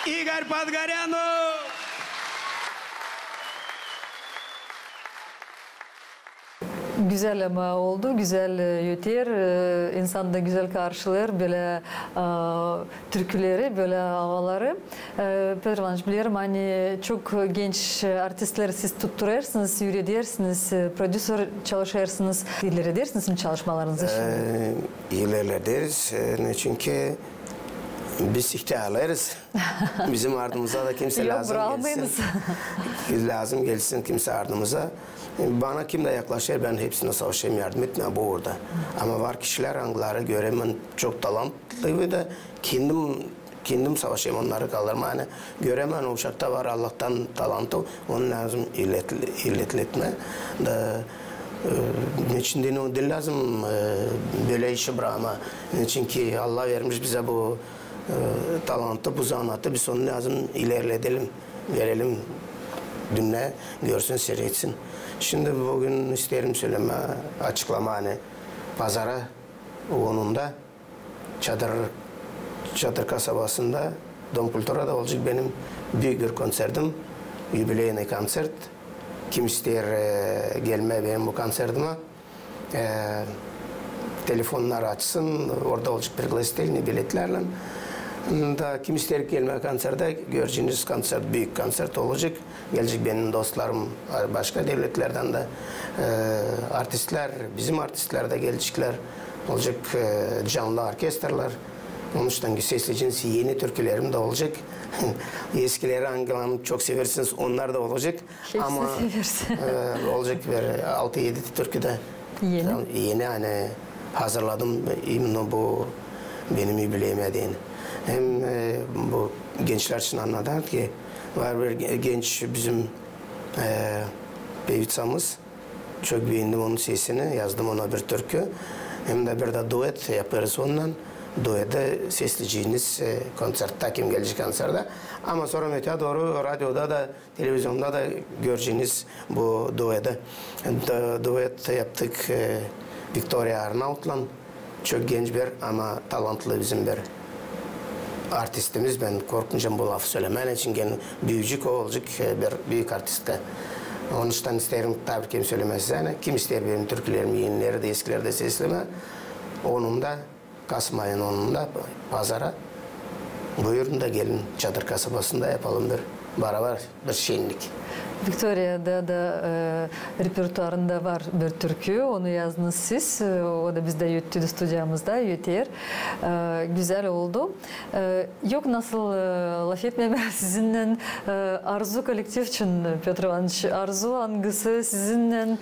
Игорь Подгорянов! Güzel ama oldu, güzel, e, öter, e, insan da güzel karşılêêr bölä, e, türküleri, bölä havaları. E, Pötr İvanıç, bilerim, ani çok genç artistleri siz tutturêrsınız, üüredersiniz, e, prodüser çalışêrsınız. İlerledersiniz mi çalışmalarınızı şindi? E, ilerlederiz. E, neçinki biz ihtärlêêrız. Bizim ardımıza da kimsä lääzım gelsin. Lääzım gelsin kimsä ardımıza. Bana kim dä yaklaşêr, bän hepsinä savaşêrım yardım etmää bu uurda. Ama var kişilär, angıları görermän çok talantlı ve dä kendim, kendim savaşêrım onnarı kaldırmaa. Ani görermän, o uşakta var Allahtan talantı, onu lääzım ilet-, ilerletmää. Da, e, neçin deyni, o diil lääzım, e, bölä işi brakmaa. Neçinki Allah vermiş bizä bu e, talantı, bu zanaatı biz onu lääzım ilerledelim, verelim, dünnä görsün, siiretsin. Şindi büün isteerim sölemää, açıklamaa, ani pazara onunda Çadır, Çadır kasabasında Dom kulturada olacek benim büük bir konsertim, юбилейный koncert. Kim isteer, e, gelmää benim bu konsertimä, e, telefonnar açsın, orada olacek пригласительный biletlärlän. Da kim isteer gelmää konsertä, göreceniz, koncert, büük koncert olacek. Gelecek benim dostlarım, e, başka devletlerdän dä, e, artistlär, bizim artistlär dä geleceklär. Olacek, e, canlı orkestrlar. Onuştan sesleyeceniz, eni türkülerim dä olacek. Eskileri, angılarını çok seversiniz, onnar da olacek. Hepsini seversiniz. Ama, e, olacek bir altı-edi türkü dä. Eni? Eni, ani hazırladım, именно bu benim юбилейимä deyni. Hem, e, bu gençlär için annadêr ki, var bir ge-, genç bizim, e, peviţamız, çok beendim onun sesini, yazdım ona bir türkü. Hem dä bir dä duet yapêrız onunnan. Dueti sesleyeceniz, e, konsertä, kim gelecek konsertä. Ama sora öteyä dooru radioda da, televizionda da göreceniz bu dueti. Da, duet yaptık, e, Viktoriya Arnautlan. Çok genç bir, ama talantlı bizim bir artistimiz. Bän korkmayacam bu lafı sölemää, neçin ki büüyecek o, olacek, e, bir büük artistka. Onuştan isteerim taa bir kim sölemää sizä, ani kim isteer benim türkülerimi enileri dä, eskileri dä seslemää, onunda, kasım ayın onunda, pazara, buyurun da gelin, Çadır kasabasında yapalım bir barabar bir şennik. Viktoriya da, da, e, repertuarında var bir türkü, onu yazdınız siz, e, o da bizdä ötedi studiyamızda, öter. E, gözäl oldu. E, yok nasıl, e, lafetmemää sizinnän, e, Arzu kollektiv için, Pötr İvanıç. Arzu, angısı sizinnän,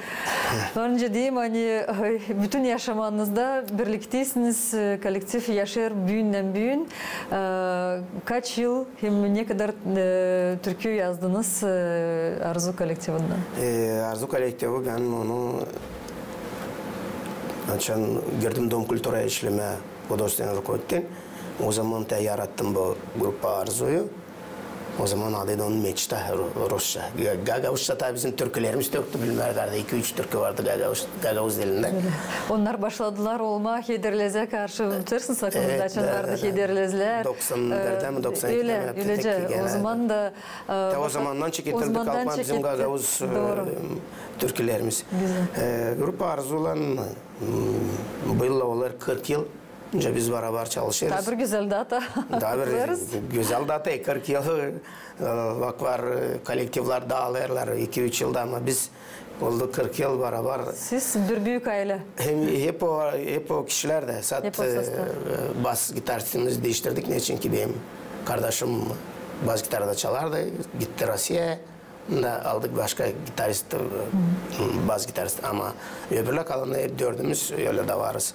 var nicä deyim, ani, e, bütün yaşamanızda birlikteysiniz, e, kollektiv yaşêêr büündän-büün. E, kaç yıl hem ne kadar, e, türkü yazdınız, e, Arzu kollektivindän? E, Arzu kollektivi, bän onu, açan girdim Dom kulturaya işlemää, художественный руководитель. O zaman taa yarattım bu grupa Arzuyu. O zaman adıydı onun Мечта, ru-, rusça. Ga-, gagauzça, taa bizim türkülerimiz töktü, bilmäär, iki-üç türkü vardı gagauz, gagauz dilindä. Onnar başladılar olmaa Hederlezä karşı, bilirsin, aklımızda, açan vardı Hederlezlär. Doksan birdä mi, doksan ikidä mi yaptık genä. O zaman da, e, o zamandan çeketildi, kalkma bizim gagauz, e, türkülerimiz. E, grupa Arzulan, m, bu yıl olêr kırk yıl. Nicä biz barabar çalışêrız. Taa bir gözäl data. Taa bir gözäl data, kırk yıl, e, bak, var, e, kollektivlär daalêrlar iki-üç yılda, ama biz oldu kırk yıl barabar. Siz bir büük aylä. Hem hep o, hep o kişilär dä. Sat, e, bas gitaristimizi diiştirdik, neçin ki benim kardaşım bas gitarada çalardı, gitti Rusiyaya. Da aldık başka gitarist, e, bas gitarist, ama öbürlär kalanı hep dördümüz ölä dä varız.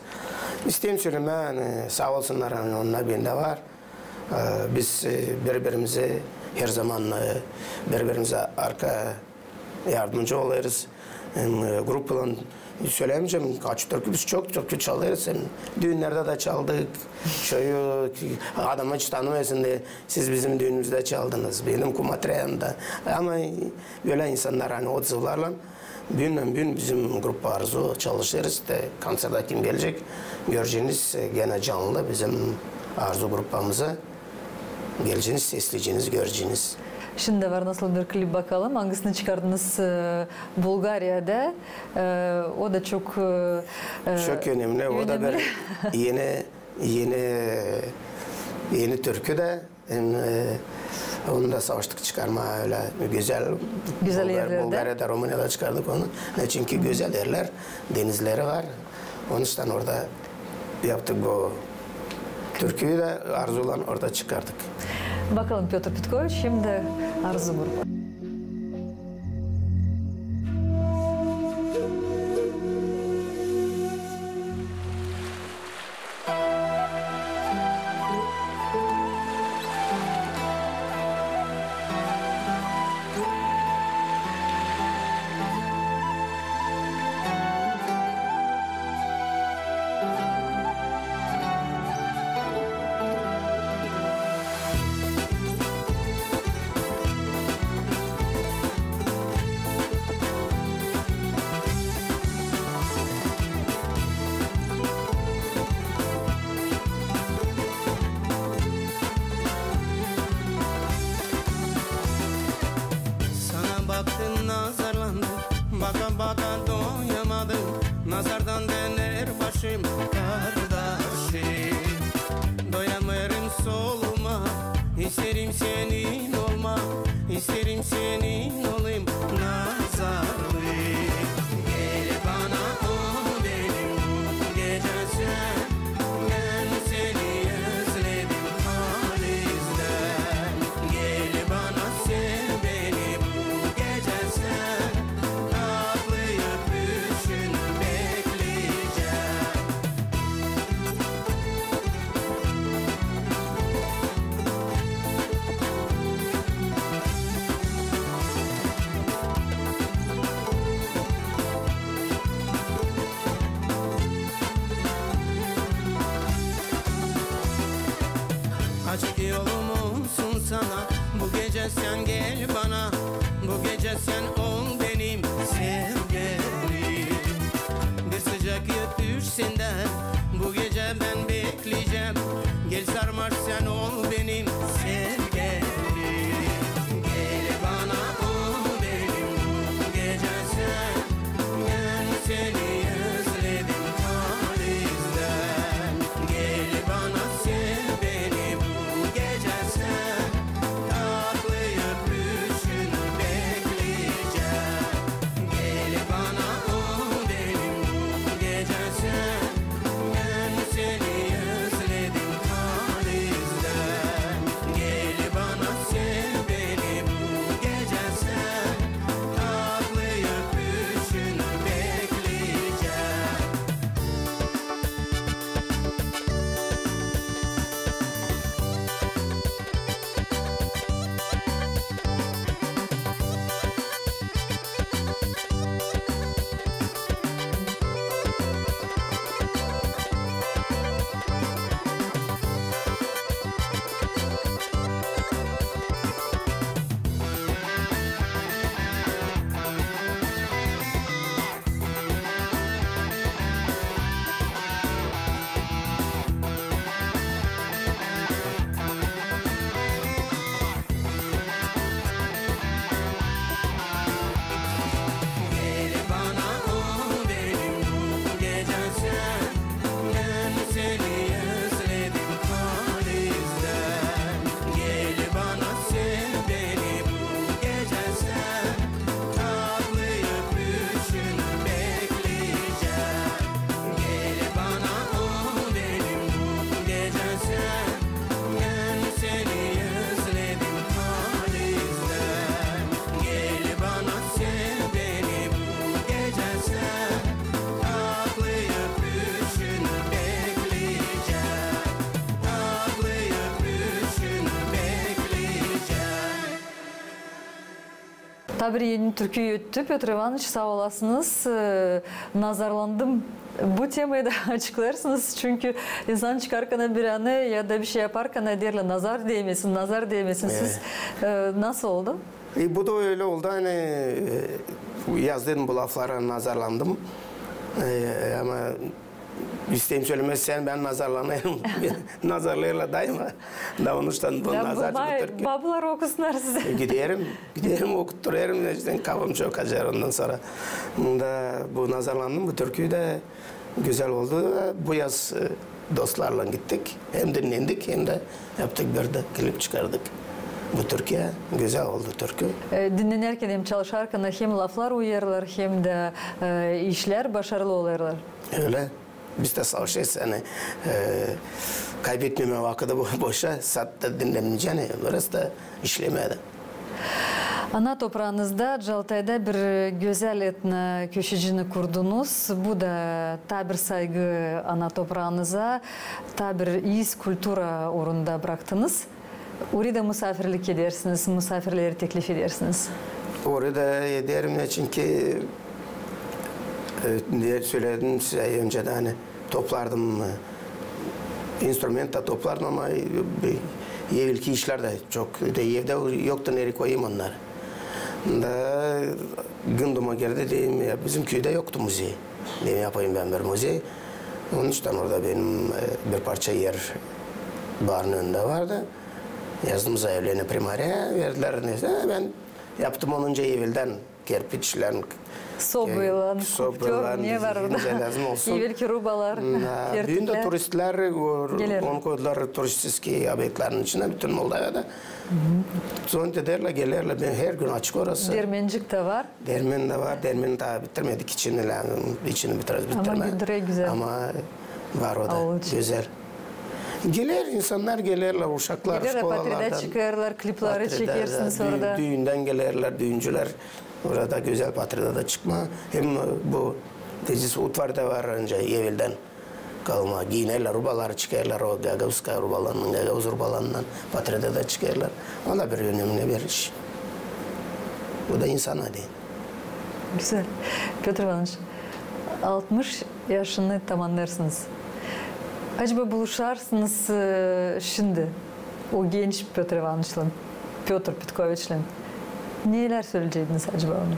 İsteerim sölemää, ani saa olsunnar, ani onnar bendä var. E, biz, e, biri-birimizi her zaman, e, biri-birimizä arka yardımcı olêrız. Hem, e, grupalan sölemeyecäm, kaç türkü, biz çok türkü çalêrız. Hem düünnerdä dä çaldık. Çoyu adamı hiç tanımayasın diye, siz bizim düünümüzdä çaldınız, benim kumatrem dä. Ama bölä insannar, ani odzıvlarlan, büündän-büün bizim grupa Arzu çalışêrız. İştä konsertä kim gelecek, göreceniz genä canlı bizim Arzu grupamızı. Geleceniz, sesleyeceniz, göreceniz. Şindi var nasıl bir klip, bakalım, angısını çıkardınız, e, Bulgariyada. E, o da çok, e, çok önemli. O da bir eni, eni, eni türkü dä. Hem, e, onu da savaştık çıkarmaa ölä gözäl, gözäl erlerdä. Bulgariyada, Rumuniyada çıkardık onu. Neçin ki gözäl erlär, denizleri var. Onuştan orada yaptık bu türküyü dä, Arzulan orada çıkardık. Bakalım, Pötr Petkoviç, hem dä Arzu grupa. Sän gel bana, bu gecä sän ol benim sevgilim. Bir sıcak öpüş sendän bu gecä bän bekleycäm. Gel sarmaş sän ol benim sevgilim. Gel bana ol benim bu gecä sän. Bän seni özledim halizdän. Gel bana sev beni bu gecä sän. Tatlı öpüşünü bekleycäm. Gel bana ol benim bu gecä sän. Bän seni özledim halizdän. Gel bana sev beni bu gecä sän. Tatlı öpüşünü bekleycäm. Gel bana ol benim bu gecä sän. Bän seni özledim halizdän. Gel bana sev beni bu gecä sän. Tatlı öpüşünü bekleycäm. Gel bana ol benim bu gecä sän. Bän seni özledim halizdän. Gel bana sev beni bu gecä sän. Tatlı öpüşünü bekleycäm. Tatlı öpüşünü bekleycäm. Taa bir eni türkü öttü, Pötr İvanıç, saa olasınız. E, nazarlandım. Bu temayı da açıklarsınız, çünkü insan çıkarkana bir anı ya da bir şey yaparkana deerlär, nazar deemesin, nazar deemesin. Siz, e, nasıl oldu? E, bu da ölä oldu, ani, e, yazdıydım bu lafları, nazarlandım. E, ama isteerim sölemää, sän bän nazarlanêrım. Nazarlêêrlar daima. Da onuştan bu nazarcı bu türkü. Babular okusunnar sizä. E, giderim, giderim, okutturêrım. İştä kafam çok acar ondan sora. Bunda bu nazarlandım, bu türkü dä gözäl oldu. Bu yaz, e, dostlarlan gittik. Hem dinnendik, hem dä yaptık bir dä klip çıkardık. Bu türkü gözäl oldu türkü. E, dinnenerkän hem çalışarkana hem laflar uyêrlar, hem dä, e, işlär başarılı olêrlar. Ölä. Biz dä savaşêrız, ani, e, kaybetmemää vakıdı bo-, boşa, saat da dinnenmeycän, ani biraz da işlemää dä. Ana topraanızda, Caltayda bir gözäl etno-köşecini kurdunuz. Bu da taa bir saygı ana topraanıza, taa bir iz kultura uurunda braktınız. Orayı da musaafirlik edersiniz, musaafirleri teklif edersiniz. Orayı da ederim, neçin ki, e, ne söledim sizä öncedän, ani toplardım, e, instrument ta toplardım, ama, e, evelki işlär dä çok, da evdä yoktu, nereyi koyayım onnarı. Da gündüma girdi, deerim, ya, bizim küüdä yoktu muzey. Deerim, yapayım bän bir muzey. Onuştan orada benim, e, bir parça er baarın önündä vardı. Yazdım zayavleniya primariyaya, verdilär, neysä, bän yaptım onunca eveldän kerpiçlän, sobaylan, e, sobaylan, ne var orada? Lääzım olsun. Evelki rubalar, kerpiçlär. Büün dä turistlär, o, onu koydular turistiskiy obyektlerin içinä, bütün Moldaviyada. Soon ederlär, gelerlär, bän, her gün açık orası. Dermencik tä var. Dermen dä var, dermen taa bitirmedik, içini lääzım, içini biraz bitirmää. Ama gündüre gözäl. Ama var o da, gözäl. Geler, insannar gelerlär, uşaklar şkolalardan. Gelerlär, patredä çıkêrlar, klipleri çekersiniz orada. Düü-, düündän gelerlär, düüncülär. Orada gözäl patredä da çıkmaa. Hem bu tezis utvar da var, ancak eveldän kalma. Giyinerlär, rubaları çıkêrlar, o gagauzska rubalarınnan, gagauz rubalarınnan patredä da çıkêrlar. O da bir önemli bir iş. Bu da insan adı. Gözäl. Pötr İvanıç, altmış yaşını tamannêêrsınız. Acaba buluşarsınız, e, şindi o genç Pötr İvanıçlan? Pötr Petkoviçlän. Neler söleyecäydiniz acaba ona?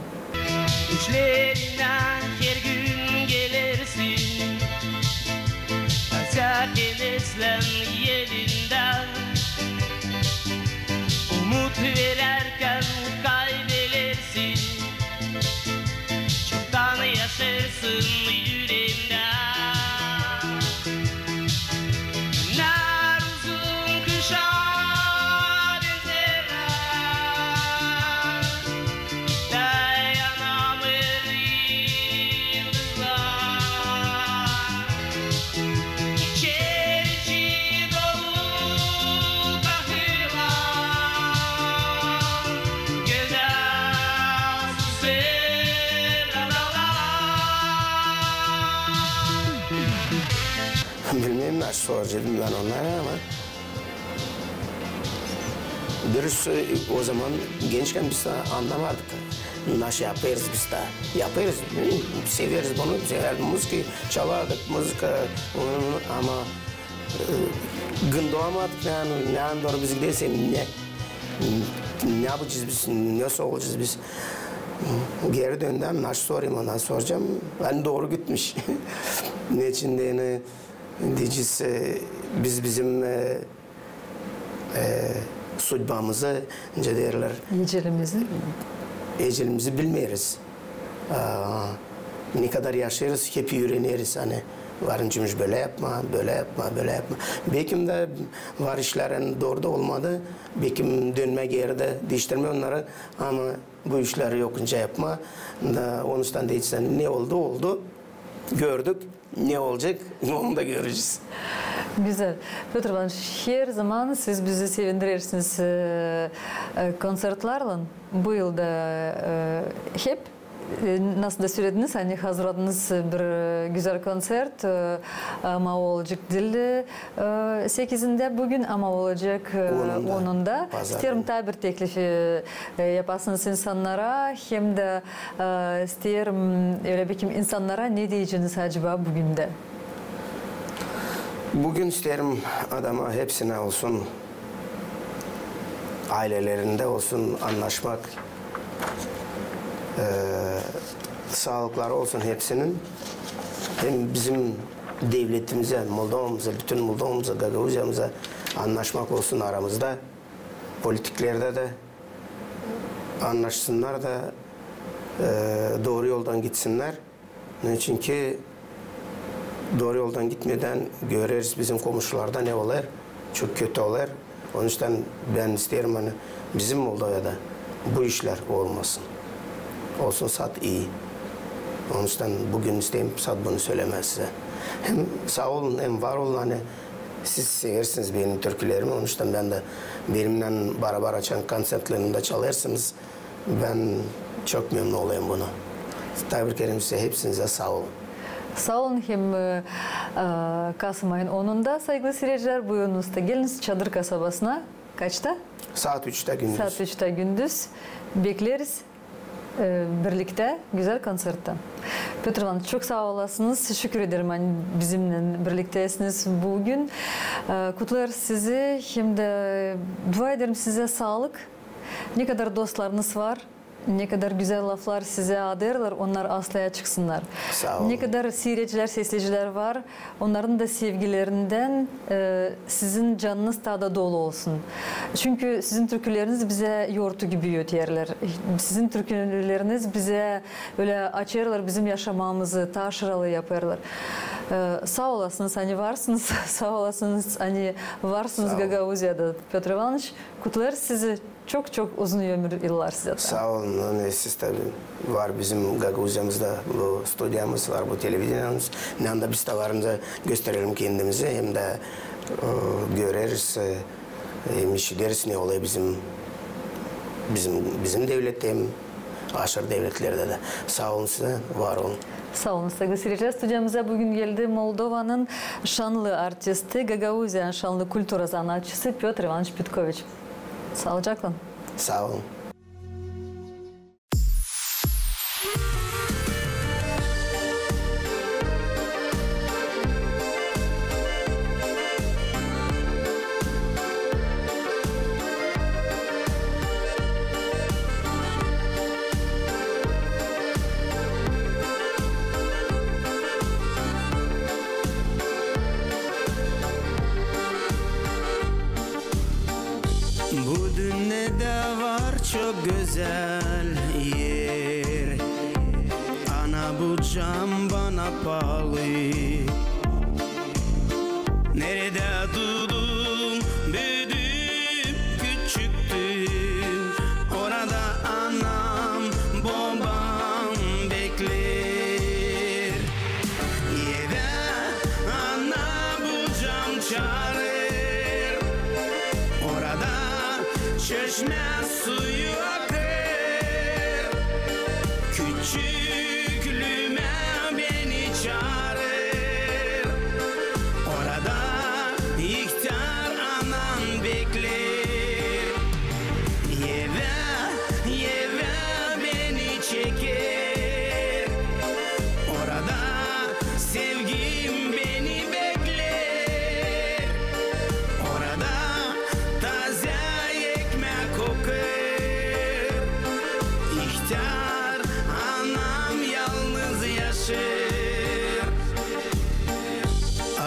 Düşlerinnän her gün gelersin, açar emeslän elindän. Umut verärkän kaybedersin, çoktan yaşarsın üreendän. Nä uzun kışa benzerlär, dayanamêêr yıldızlar. İçer içi dolu kahırlar, gözäl sevdalar. Bilmeerim, nasıl soracaydım bän onnara, ama dürüst, e, ozaman gençkän biz dä annamardık, nasıl yapêrız biz dä. Yapêrız, e, severiz bunu, severiz muzıkayı, çalardık muzıka, ama, e, gındıamadık, yani, neredä dooru biz gidersek, ne, ne yapacez biz, ne soracez biz. Geeri döndüm, nasıl sorayım, ondan soracam, ani dooru gitmiş. Neçin deyni, deyecez, e, biz bizim, e, e, sudbamızı, nicä deerlär, ecelimizi, ecelimizi bilmeeriz. A, ne kadar yaşêêrız, hep üüreneriz, ani var nicä bölä yapma, bölä yapma, bölä yapma. Bekim dä var işlär, ani dooru da olmadı. Bekim dönmää geeri dä diiştirmää onnarı, ama bu işleri yok nicä yapma. Da onuştan deyecez, ne oldu, oldu. Gördük. Ne olacek, onu da görecez. Gözäl. Pötr İvanıç, herzaman siz bizi sevindirersiniz, e, e, konţertlärlän. Bu yıl da, e, hep, e, nasıl da sölediniz, ani hazırladınız bir, e, gözäl konţert, e, ama o olacek diil, e, sekizindä büün, ama o olacek, e, onunda. İsteerim taa bir teklif, e, e, yapasınız insannara, hem dä, e, isteerim, ölä bekim, insannara ne deyeceniz acaba büün dä? Büün isteerim adama hepsinä olsun, aylelerindä olsun annaşmak, e, saalıkları olsun hepsinin. Hem bizim devletimizä, Moldovamıza, bütün Moldovamıza, Gagauziyamıza annaşmak olsun aramızda. Politiklerdä dä annaşsınnar da, e, dooru yoldan gitsinnär. Neçin ki dooru yoldan gitmedän göreriz bizim komuşularda ne olêr. Çok kötü olêr. Onuştan bän isteerim, ani bizim Moldovada bu işlär olmasın. Olsun sade ii. Onuştan büün isteerim sade bunu sölemää sizä. Hem saa olun, hem var olun, ani siz seversiniz benim türkülerimi, onuştan bän dä benimnän barabar açan konţertlerimdä çalêrsınız. Bän çok memnun olêrım buna. Taa bir kerä sizä, hepsinizä saa olun. Saa olun hem, e, e, kasım ayın onunda, saygılı siiredicilär, buyurunuz da geliniz Çadır kasabasına. Kaçta? Saat üçtä gündüz. Saat üçtä gündüz. Bekleriz, e, birliktä gözäl kontserttä. Pötr İvanıç, çok saa olasınız. Şükür ederim, ani bizimnän birliktäsiniz büün. E, kutlêêrız sizi hem dä dua ederim sizä saalık. Ne kadar dostlarınız var, ne kadar gözäl laflar sizä adêêrlar, onnar aslaya çıksınnar. Saa olun. Ne kadar siiredicilär, sesleyicilär var, onnarın da sevgilerindän, e, sizin canınız taa da dolu olsun. Çünkü sizin türküleriniz bizä yortu gibi öterlär. Sizin türküleriniz bizä ölä açêrlar bizim yaşamamızı, taa şıralı yapêrlar. E, saa olasınız, ani varsınız, saa olasınız, ani varsınız Gagauziyada, Pötr İvanıç. Kutlêêrız sizi. Çok-çok uzun ömür yıllar sizä. Saa olun. Ani siz taa var bizim Gagauziyamızda bu studiyamız, var bu televideniyemiz. Ne anda biz taa varımıza gösterelim kendimizi, hem dä, e, göreriz, e, hem işideriz ne olêr bizim, bizim, bizim devlette hem aşırı devletlerdä dä. Saa olun sizä, var olun. Saa olun, saygılı siiredicilär. Studiyamıza büün geldi Moldovanın şanlı artisti, Gagauziyanın şanlı kultura zanaatçısı Pötr İvanıç Petkoviç. Saalıcaklan. Saa olun. Gözäl er, ana, bu cam bana paalı. Neredä duudum, büüdüm, küçüktüm, orada anam, bobam bekleer. Evä, ana, bu cam çaarêr, orada çeşmä suyu akêr. Küçüklüümä beni çaarêr, orada ihtär anam bekleer. Evä, evä beni çeker, orada sevgim beni bekleer. Orada taza ekmäk kokêr, ihtär anam yalnız yaşêr.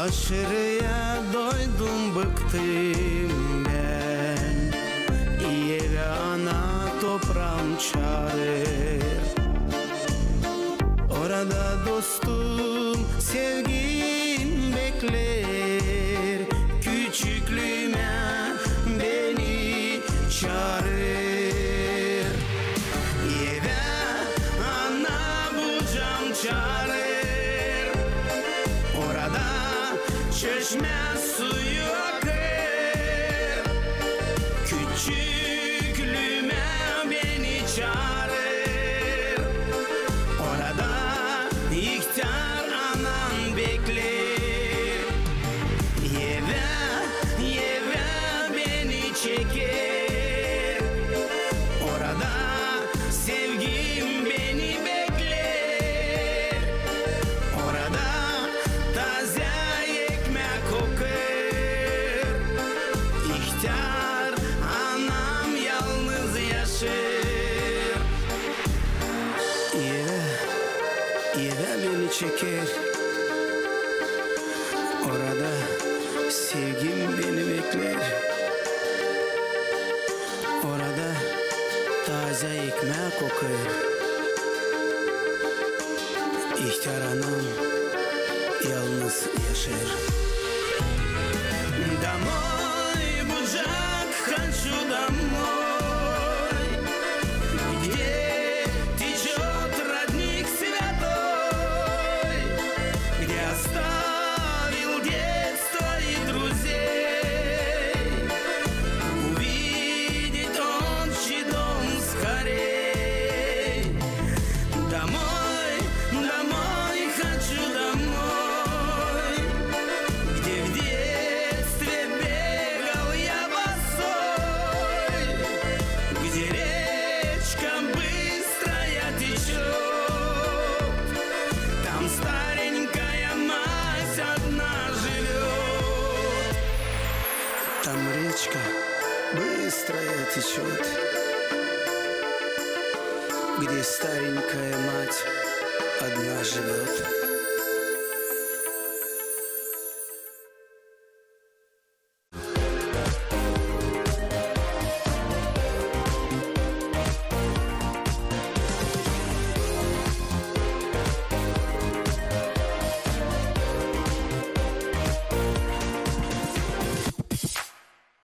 Aşırıya doydum, bıktım bän, evä, ana, topraam çaarêr. Orada dostum, sevgim bekleer, küçüklüümä beni çaarêr. Evä, ana, bu cam çaarêr, orada çeşmä suyu akêr. Küçüklüümä beni çaarêr, orada ihtär anam bekleer. Evä, evä beni çeker, orada sevgim beni bekleer. Orada taza ekmäk kokêr, ihtär anam yalnız yaşêr. Evä, evä beni çeker, orada sevgim beni bekleer. Orada taza ekmäk kokêr, ihtär anam yalnız yaşêr. Домой, буджак, хочу домой, где течёт родник святой, где оставил дед своих друзей. Увидеть отчий дом скорей. Домой, домой, хочу домой, где в детстве бегал я босой, где речка быстрая течёт, там старенькая мать одна живёт. Там речка быстрая течёт, где старенькая мать одна живёт.